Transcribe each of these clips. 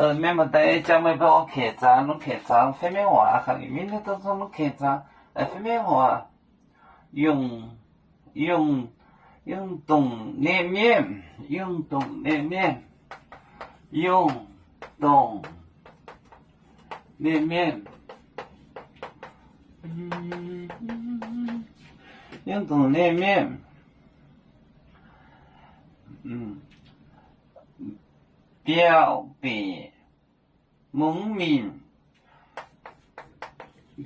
Mienh maaih deix jangx meih mbuo oix kengx zangx, longc kengx zangx fai maiv hoic, aa, kangx ninh mingh naaiv dongh zungv longc kengx zangx fai maiv hoic. Yungh, yungh, yungh dongc nyei mienh, yungh dongc nyei mienh, yungh dongc nyei mienh, yungh dongc nyei mienh, biauv bieqc mungz mingh,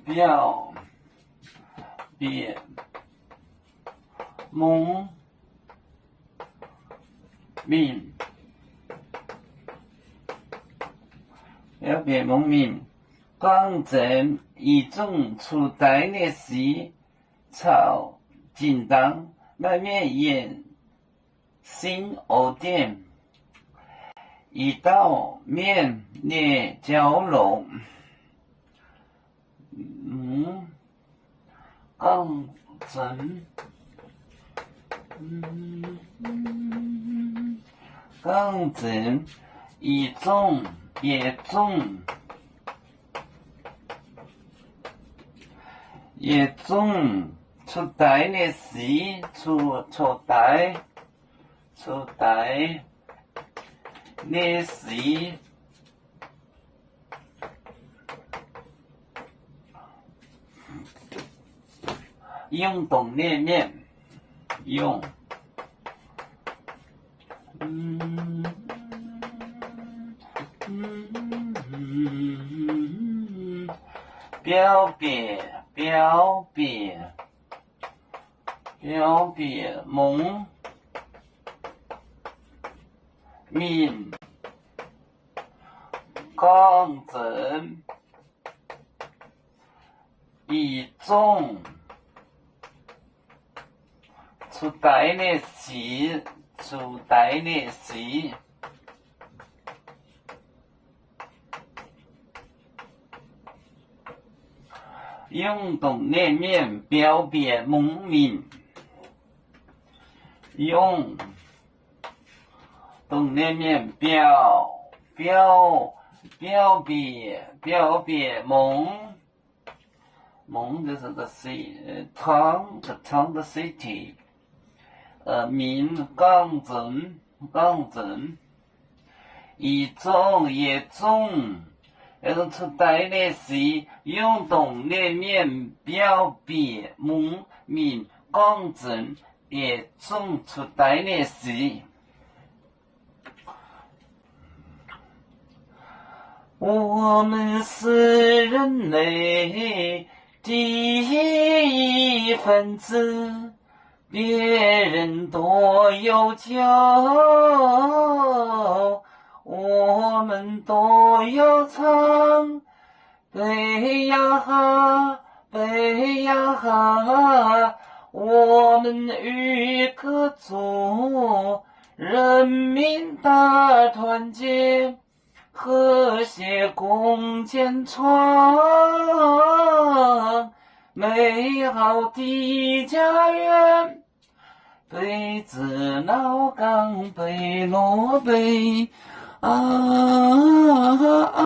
biauv bieqc mungz mingh, biauv bieqc mungz mingh. Gorngv nzengc, yietc zungv cuqv daix nyei sic caux zinh ndaangc maiv mienh yienc singv oix dienh i dauh mienh nyei jauv-louc. Gorngv nzengc, gorngv nzengc, yietc zungv, yietc zungv, yietc zungv cuqv daix nyei sic, cuqv, cuqv daix, cuqv daix nyei sic, yungh dongc nyei mienh, yungh, biauv bieqc, biauv bieqc, biauv bieqc mungz mingh. Gorngv nzengc, yietc zungv cuqv daix nyei sic, cuqv daix nyei sic, yungh dongc nyei mienh biauv bieqc mungz mingh. Yungh dongc nyei mienh biauv, biauv, biauv bieqc, biauv bieqc mungz. Mungz, the town, the town, the city. Mingh, gorngv nzengc, gorngv nzengc. Yietc zungv, yietc zungv, yietc zungv cuqv daix nyei sic, yungh dongc nyei mienh biauv bieqc mungz mingh gorngv nzengc, yietc zungv cuqv daix nyei sic. 我们是人类的一份子，别人都有酒，我们都有唱。 杯呀哈，杯呀哈，我们与歌奏，人民大团结，和谐共建创美好的家园。 杯子、老钢杯、罗杯，啊，